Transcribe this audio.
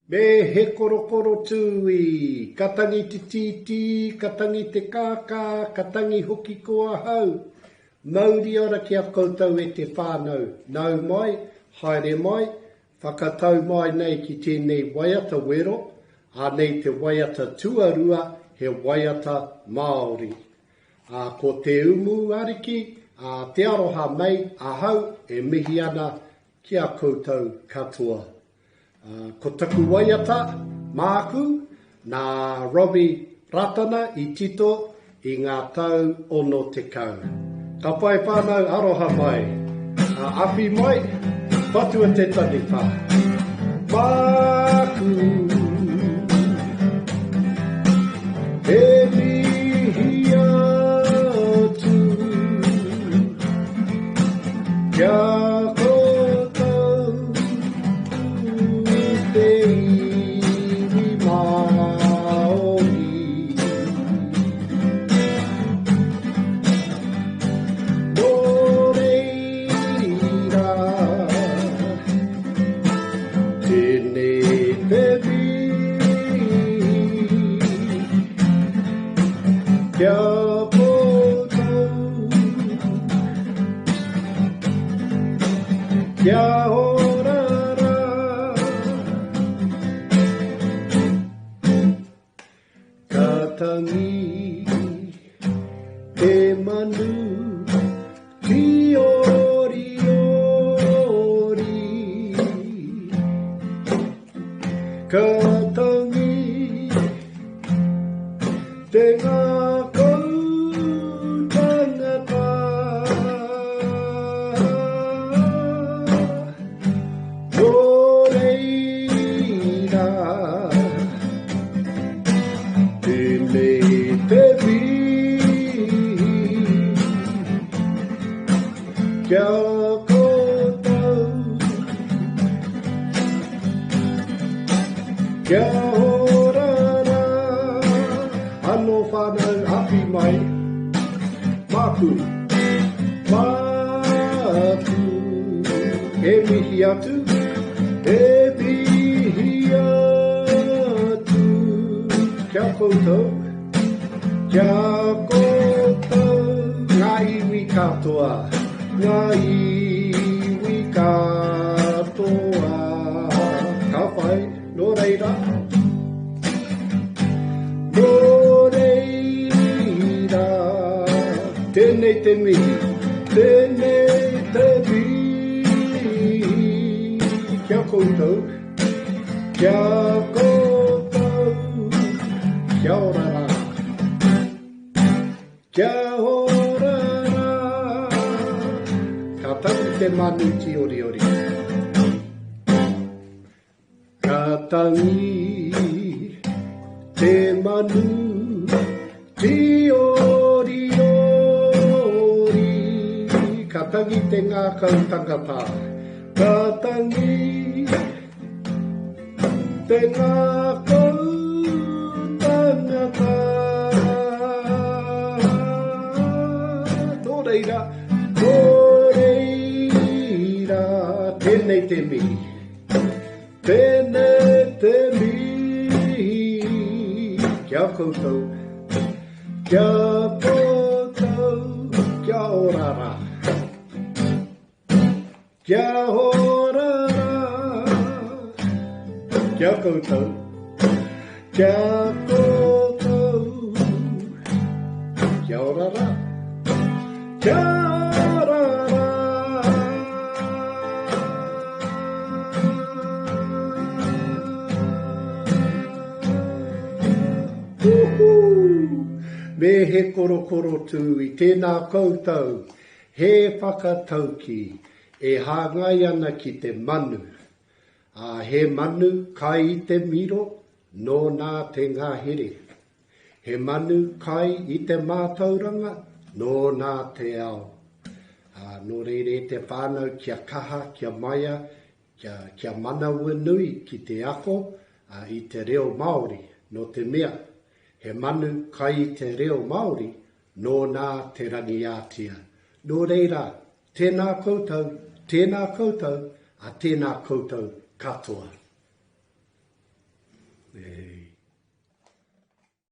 Me he korokoro tūī, ka tangi te tītī, ka tangi te kākā, ka tangi hoki ko ahau. Mauri ora ki a koutou e te whānau, nau mai, haere mai, whakatau mai nei ki tēnei waiata wero, anei te waiata tuarua he waiata Māori. Ā, ko Te Umu Ariki, ā, Te Aroha mei ahau e mihi ana ki a koutou katoa. Ā, ko taku waiata, māku, nā Robbie Ratana i tito i ngā tau 60. Ka pai whānau aroha mai, ā, awhi mai, patua te taniwha. Māku e mihi atu kia koutou te iwi Māori. Nō reira, tēnei te mihi kia koutou. Kia ora rā. Ka tangi te manu tīoriori. Ka tangi te ngākau tangata. Nō reira, tēnei te mihi kia koutou, kia ora rā, anō whānau awhi mai, māku. Māku e mihi atu, e mihi atu kia koutou, kia koutou ngā iwi katoa, ngā iwi katoa. Ka whai, nō reira. Nō reira, tēnei te mihi, tēnei te mihi kia koutou, kia koutou, kia ora rā. Kia ora rā. Ka tangi te manu tīoriori. Ka tangi te manu tīoriori, Ka tangi te ngākau tangata, Ka tangi te ngākau tangata. Nō reira, nō reira, tēnei te mihi. Tēnei te mihi kia koutou, kia koutou, kia ora rā. Kia ora rā, kia koutou, kia koutou, kia ora rā. Kia ora rā. Me he korokoro tū i tēnā koutou, he whakataukī e hāngai ana ki te manu. Ā, he manu kai i te miro, nōnā te ngahere. He manu kai i te mātauranga, nōnā te ao. Ā, nō reira e te whānau kia kaha, kia maia, kia, kia manawanui ki te ako ā, i te reo Māori, nō te mea, he manu kai i te reo Māori, nōnā te rangiātea. Nō reira, tēnā koutou, tēnā koutou, ā, tēnā koutou katoa. E.